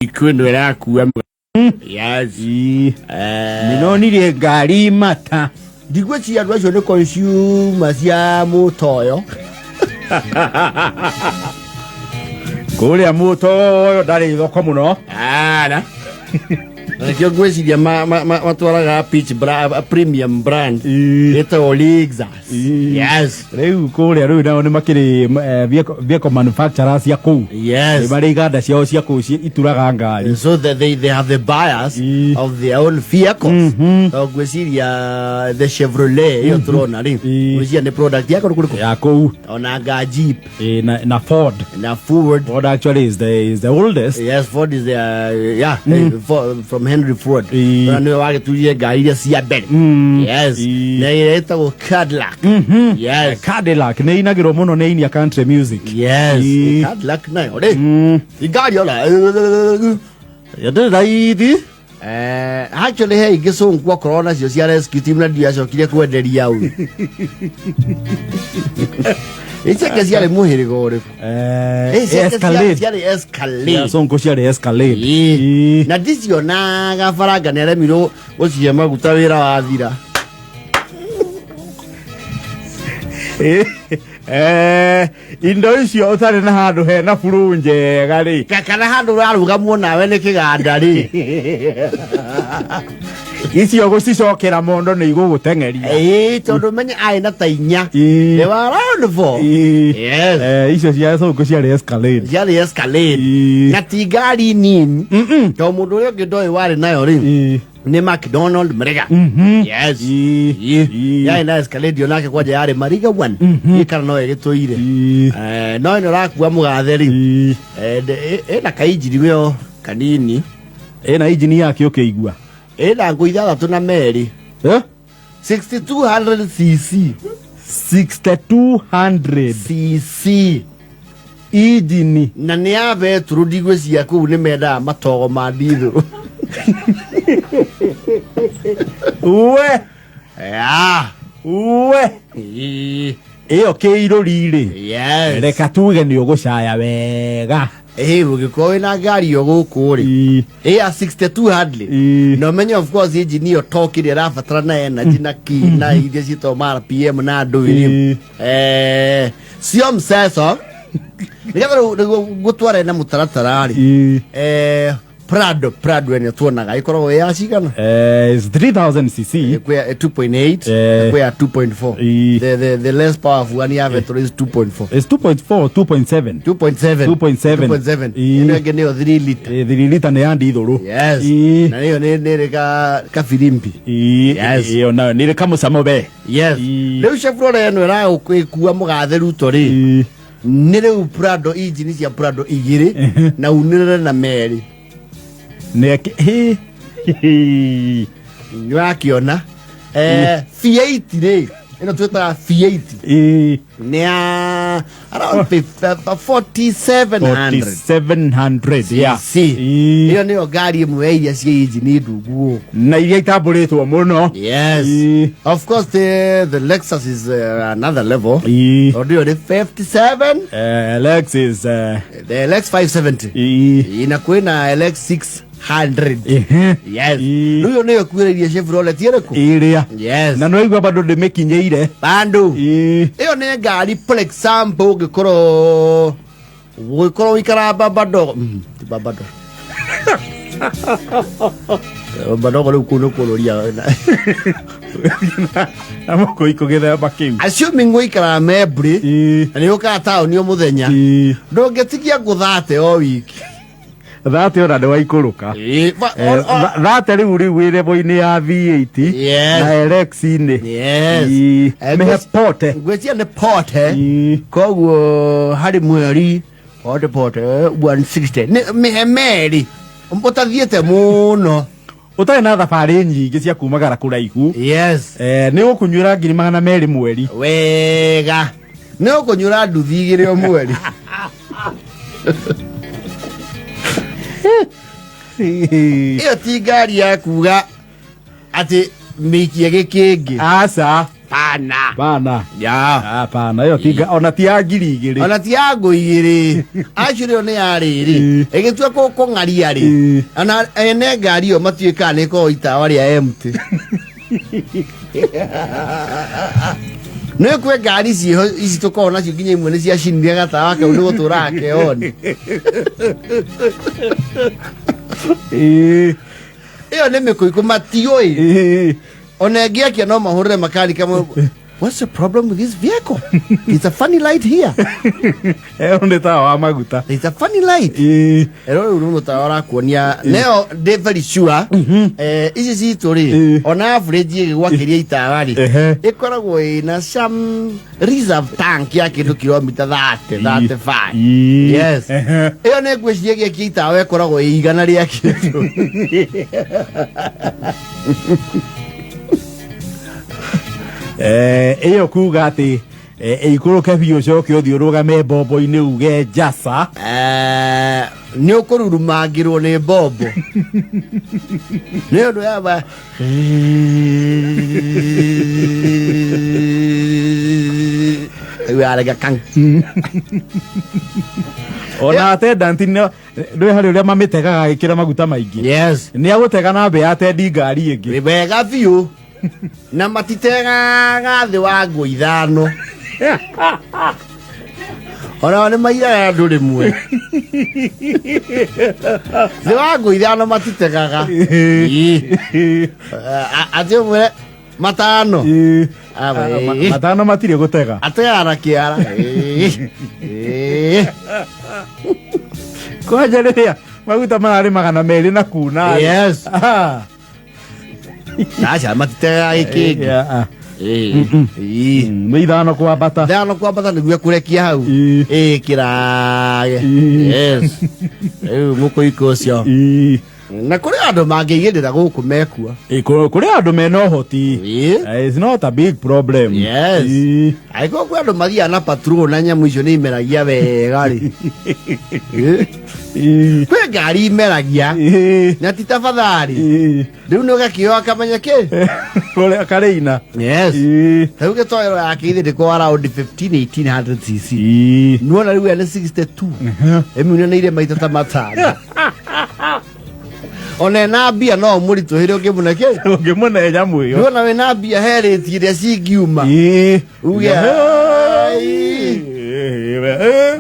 Kwä ĩrakua. Yes. Ii. Eh, Nĩnonire ngari mata. Ndigwĩciria andũ acio nĩ consumer cia mũtoyo. Kũrĩa mũtoyo ndarĩ thoko mũno. Ara. Na nĩkĩo ngwĩciria matwaraga peach premium brand Ii. ĩtagwo Lexus. Ii. Yes. Rĩu kũrĩa rĩu nao nĩ makĩrĩ vehicle manufacturers cia kũu. Nĩ marĩ iganda ciao cia kũu ituraga ngari. So that they have the buyers Ii. of their own vehicles. So ngwĩciria the Chevrolet ĩyo tũrona rĩ. Ii. Ngwĩciria nĩ product yako nĩ kũrĩkũ? Ya kũu. Ona nga Jeep Na Ford. Na Ford. Ford actually is the oldest. Yes, Ford is the yeah, from Henry Ford. Ii. Na nĩwe wagĩturire ngari iria cia mbere. Yes. Ii. Na ĩrĩa ĩtagwo Cadillac. Yes. Cadillac nĩ inagĩrwo mũno nĩ inia country music. Yes. Ii. Cadillac nayo rĩ. Ngari ona. Ndĩrĩ raithi. Actually he ingĩ cũngũ okorwo nacio cia rescue team na ndiacokire kwenderia u. Iciake ciarĩ mũhĩrĩga ũrĩkũ? Ciake Escalade. ciarĩ Escalade. Ya, cũngũ ciarĩ Escalade. Ĩĩ. Ii. Na ndicionaga baranga nĩ aremirwo gũcihe maguta wĩra wathira. Indo icio ũtarĩ na handũ hena buru njega rĩ. Kana handũ ũrarũgamwo nawe nĩ kĩganda rĩ. Icio gũcicokera mondo nĩ igũgũteng'eria. Ĩĩ, tondũ menye arĩ na ta inya. Ĩĩ. They were around four. Ĩĩ. Yes. Icio cia cũngũ ciarĩ Escalade. Ciarĩ Escalade. Ĩĩ. Na ti ngari nini. Tondũ mũndũ ũrĩa ũngĩ ndoĩ warĩ nayo rĩ. Ĩĩ. Nĩ McDonald Mriga. Yes. Ĩĩ. Ĩĩ. Ĩĩ. Yarĩ na Escalade onake kwanja yarĩ Mariga one. Ĩ kana no ĩgĩtũire. Ĩĩ. No ĩno ĩrakua mũgathe rĩ. Ĩĩ. Ĩna kainjini weo kanini. Ĩna injini yake ũkĩigua. Ĩna ngũ ithathatũ na merĩ. Eh? 6200 cc. 6200 cc. Injini. Na nĩ ya betũrũ, ndigwĩciria kũu nĩ mendaga matogo ma ndithũrũ. We. Yeah. We. Ĩĩ. Ĩyo kĩirũri rĩ. Yes. Reka tuge nĩ ũgũcaya wega. Ĩĩ, ũngĩkorwo wĩna ngari ĩyo gũkũ rĩ. Ĩĩ. Ĩ ya 6200. Ĩĩ. Na ũmenye of course engine ĩyo torque ĩrĩa ĩrabatara na energy na ki na iria ciĩtagwo ma RPM na ndũĩ rĩ. Ĩĩ. Sio mseso. Nĩgetha rĩu nĩguo ngũtware na mũtaratara rĩ. Ĩĩ. Prado ĩno tuonaga ĩkoragwo ĩ ya cigana? It's 3000 cc. Kwĩ ya 2.8 Eh. na kwĩ ya 2.4. Ĩĩ. The less powerful one ya petrol is 2.4. It's 2.4, 2.7. 2.7. 2.7. 2.7. Ĩĩ. Ĩno ĩngĩ nĩyo 3 liter. 3 liter nĩ ya ndithũrũ. Yes. Ĩĩ. Na nĩyo nĩ ĩrĩ kafirimbi. Ĩĩ. Yes. Ĩyo nayo nĩ ĩrĩ kamũcamo be. Yes. Ĩĩ. Rĩu Chevrolet ĩno ĩragũkua mũgathe Ruto rĩ. Ĩĩ. Nĩ rĩu Prado, injini cia Prado igĩrĩ na unĩrĩre na merĩ. Nĩ hĩ. Hĩ. Nĩ wakĩona. V8 rĩ, ĩno twĩtaga V8. Ĩĩ. Nĩ ya around 4700. 4700, yeah. C. Ĩĩ. Ĩyo nĩyo ngari ĩmwe ya iria cia injini ndungu gũkũ. Na iria itambũrĩtwo mũno. Yes. Ĩĩ. Of course the Lexus is another level. Ĩĩ. Tondũ ĩyo nĩ 57. Lex is The LX 570. Ĩĩ. Ĩĩ, na kwĩna LX 600. Ehe. Yes. Ĩĩ. Rĩu ĩyo nĩyo ĩkuĩrĩirie Chevrolet ĩrĩkũ? Ĩrĩa. Yes. Na nĩwaigua bado ndĩmĩkinyĩire. Bando. Ĩĩ. Ĩyo nĩ ngari, for example, ũngĩkorwo ũikaraga baba ndogo. Ti baba ndogo. Baba ndogo rĩu kũu nĩ kũrũria. Na mũkũikũ gĩthemba kĩu. Assuming ũikaraga Membri Ĩĩ. na nĩ ũkaga taũni o mũthenya. Ĩĩ. Ndũngĩtigia ngũthate o wiki. Thate ona nĩ waikũrũka. Ĩĩ, Thate rĩu wĩ level-inĩ ya V8 Yes. na LX-inĩ. Yes. Ĩĩ. Mĩhe pote. Ngwĩciria nĩ pote. Ĩĩ. Koguo harĩ mweri pote pote 160 nĩ mĩhe merĩ ũtathiĩte mũno. Ũtarĩ na thabarĩ nyingĩ cia kumagara kũraihu. Yes. Nĩ ũkũnyuĩra 200,000 mweri. Wega. Nĩ ũkũnyuĩra nduthi igĩrĩ o mweri. Ĩyo ti ngari ya kuga atĩ mĩikie gĩkĩngĩ. Aca. Hapana. Pana. Ya. Hapana, ĩyo ti ona ti ya 2000. Ona ti ya ngũ igĩrĩ. Actually ĩyo nĩ ya rĩrĩ. Ĩgĩtua kũng'aria rĩ. Ona ene ngari ĩyo matiũĩ kana nĩ ĩkoragwo itawa rĩa empty. Nĩ kwĩ ngari ciĩho ici tũkoragwo nacio nginya imwe nĩ ciacinire gatawa kau nĩ gũtũraga keoni. Ĩyo nĩ mĩkũikũ matiũĩ. Ona ĩngĩakia no mahũrĩre makanika what's the problem with this vehicle? It's a funny light here. Ĩyo nĩ tawa wa maguta. It's a funny light. Ero rĩu nĩ mũtawa ũrakuonia neo ndĩ very sure ici citũ rĩ ona average ĩgĩgwakĩria itawa rĩ ĩkoragwo ĩna some reserve tank ya kĩndũ kilomita 30 35. Yes. Ĩyo nĩ ngwĩciria gĩakia itawa ĩkoragwo ĩ igana rĩa kĩndũ. Ĩyo kuga atĩ ĩikũrũke biũ ũcoke ũthiĩ ũrũgame mbombo-inĩ uge njasa. Nĩ ũkũrurumangĩrwo nĩ mbombo. Nĩ ũndũ yamba rĩu yarega kang. Ona attendant nĩ ndũĩ harĩ ũrĩa mamĩtegaga agĩkĩra maguta maingĩ. Yes. Nĩ agũtega na mbĩa atendi ngari ĩngĩ. Nĩ wega biũ. Na matitegaga thĩ wa ngũ ithano. Onao nĩ maiyaga andũ rĩmwe. Thĩ wa ngũ ithano matitegaga. Atĩ ũmwĩre matano. Matano matirĩ gũtega. Ategaga na kĩara. Kwanja rĩrĩa maguta mararĩ 200 na kuna. Yes. Aca matitegaga gĩkĩngĩ. Nĩ ithano kwambata. Ithano kwambata nĩguo kũrekia hau. Kĩrage. Yes. Rĩu mũkũikũ ũcio. Na kũrĩ andũ mangĩigĩrĩra gũkũ mekua. Kũrĩ andũ mena ũhoti. It's not a big problem. Yes. Angĩkorwo kwĩ andũ mathiaga na patrol na nyamũ icio nĩ imeragia wega rĩ. Kwĩ ngari imeragia. Na ti tafadhali. Rĩu nĩ ũgakĩoa akamenya kĩ? Ũrĩa karĩina. Yes. Rĩu gĩtoero yake ithe ndĩkoragwo around 15 1800 cc. Nuona rĩu ene 62. Ĩmiunanĩire maita ta matano. Ona ena mbia no ũmũritũhĩre ũngĩmũne kĩ? Ũngĩmũne nyamũ ĩyo. Nuona wĩna mbia he rĩti iria cingiuma. Uge.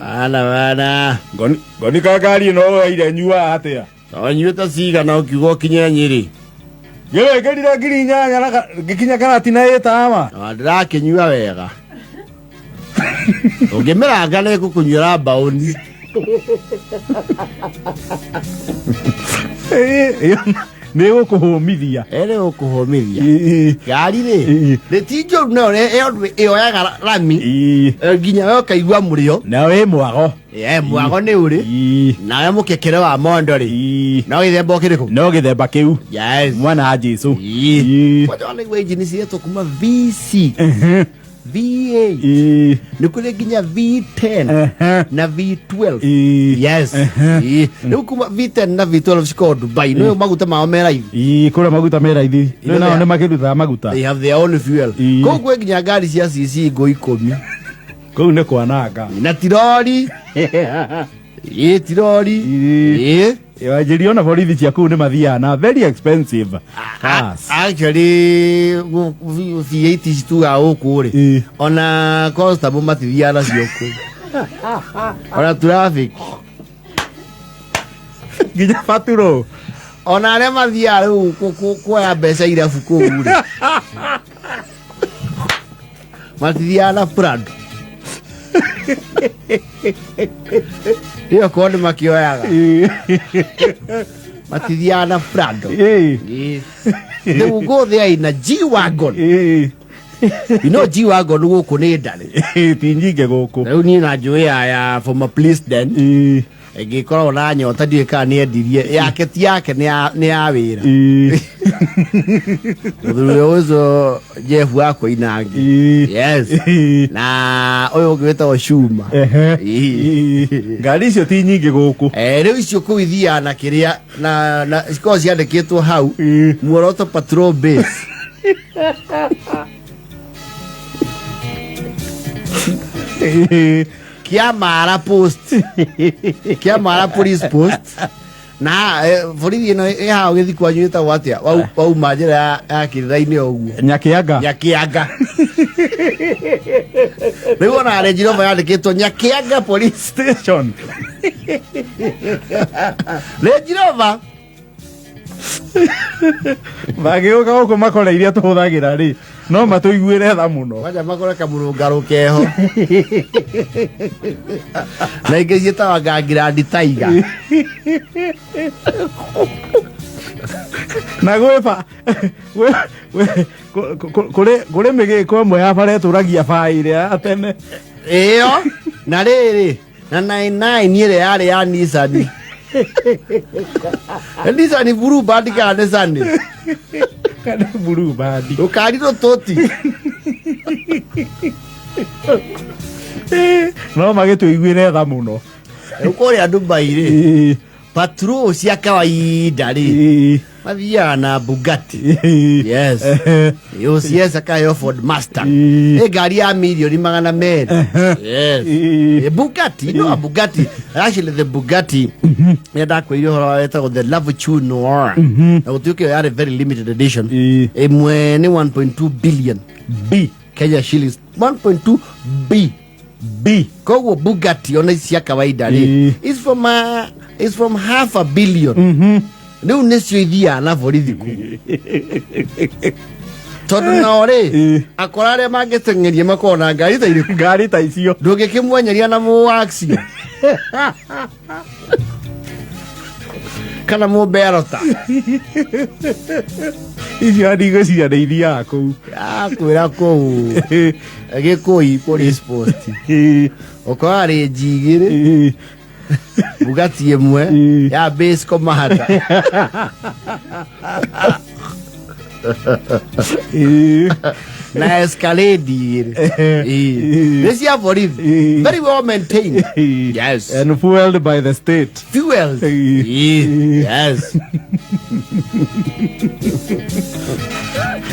Ana bana. Ngoni ka ngari ĩno woire nyuaga atĩa? Nyuĩte cigana ũkiuga ũkinye Nyĩrĩ. Ngĩrĩkĩrire 8,000 na ngĩkinya Karatina ĩtama. Ndĩrakĩnyua wega. Ũngĩmĩranga nĩ ĩgũkũnyuĩra mbaũni. Nĩ ĩgũkũhũmithia. Ĩrĩ gũkũhũmithia. Ngari rĩ, nĩ ti njũru nayo ĩyoyaga rami nginya we ũkaigua mũrĩo. Na wĩ mwago. Mwago nĩ ũrĩ. Nawe mũkekere wa mondo rĩ. No gĩthemba kĩrĩkũ? No gĩthemba kĩu. Yes. Mwana wa Jesũ. Kwanja wanaigua injini ciretwo kuma V6. V8. Nĩ kũrĩ nginya V10 na V12. Yes. Rĩu kuma V10 na V12 cikoragwo Dubai. Nĩ maguta mao me raithi. Kũrĩa maguta me raithi. Rĩu nao nĩ makĩrutaga maguta. They have their own fuel. Kũu kwĩ nginya ngari cia CC ngũ 10. Kũu nĩ kwananga. Na tirori. Tirori. Wanjĩria ona borithi cia kũu nĩ mathiaga na very expensive cars. Actually V8 ici tugaga gũkũ rĩ. Ona constable matithiaga nacio kũu. Ona traffic. Nginya patrol. Ona arĩa mathiaga rĩu kuoya mbeca irabu kũu rĩ. Matithiaga na Prado. Ĩyo korwo nĩ makĩoyaga. Matithiaga na Prado. Rĩu go there in a G-Wagon. You know G-Wagon gũkũ nĩ ndarĩ. Ti nyingĩ gũkũ. Rĩu niĩ na njũĩ ya former president. Ĩngĩkoragwo na nyota ndiũĩ kana nĩ endirie. Yake ti yake nĩ ya wĩra. Mũthuri ũcio Jeff wa Koinange. Yes. Na ũyũ ũngĩ wĩtagwo Shuma. Ngari icio ti nyingĩ gũkũ. Rĩu icio kũu ithiaga na kĩrĩa na cikoragwo ciandĩkĩtwo hau Muoroto Patrol Base. Kiamara post, Kiamara police post na borithi ĩno ĩ haha ũgĩthiĩ kwanyu ĩtagwo atĩa? Wauma njĩra ya kĩrĩra-inĩ o ũguo. Nyakianga. Nyakianga. Rĩu ona Range Rover yandĩkĩtwo Nyakianga police station. Range Rover. Magĩũka gũkũ makore iria tũhũthagĩra rĩ, no matũiguĩre tha mũno. Kwanja makore kamũrũngarũ keho na ingĩ ciĩtagwo Grand Tiger. Na gwĩba kũrĩ mĩgĩko ĩmwe ya bara ĩtũragia baa ĩrĩa ya tene. Ĩyo na rĩrĩ na 99 ĩrĩa yarĩ ya Nissan, Nissan Bluebird kana Nissan Kana Bluebird. Rũkari rũtũti. No magĩtũiguĩre tha mũno. Rĩu kũrĩa Dubai rĩ, patrol cia kawaida rĩ, mathiaga na Bugatti. Yes. OCS akaheo Ford Mustang. Ĩ ngari ya mirioni 200. Yes. Bugatti, no Bugatti. Actually the Bugatti nĩ ndakwĩire ũhoro wa wetagwo the La Voiture Noire. Na gũtuĩka ĩyo yarĩ very limited edition. Ĩmwe nĩ 1.2 billion B. Kenya shillings, 1.2 B. B. Koguo Bugatti ona ici cia kawaida rĩ, is from half a billion. Rĩu nĩcio ithiaga na borithi kuu tondũ nao rĩ, akora arĩa mangĩteng'eria makorwo na ngari ta irĩkũ? Ngari ta icio. Ndũngĩkĩmwenyeria na mũwaxio kana mũmberota. Icio ndigwĩciria nĩ ithiaga kũu. Akwĩra kũu Gĩkũi police post ũkora rĩnji igĩrĩ, Bugatti ĩmwe ya base commander. Na Escalade igĩrĩ. Nĩ cia borithi. Very well maintained. Yes. And fueled by the state. Fueled. Yes.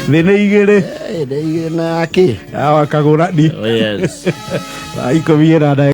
Thĩ nĩ igĩrĩ. Nĩ igĩrĩ na kĩ. Awa kagũrani. Oh, yes. 10:15.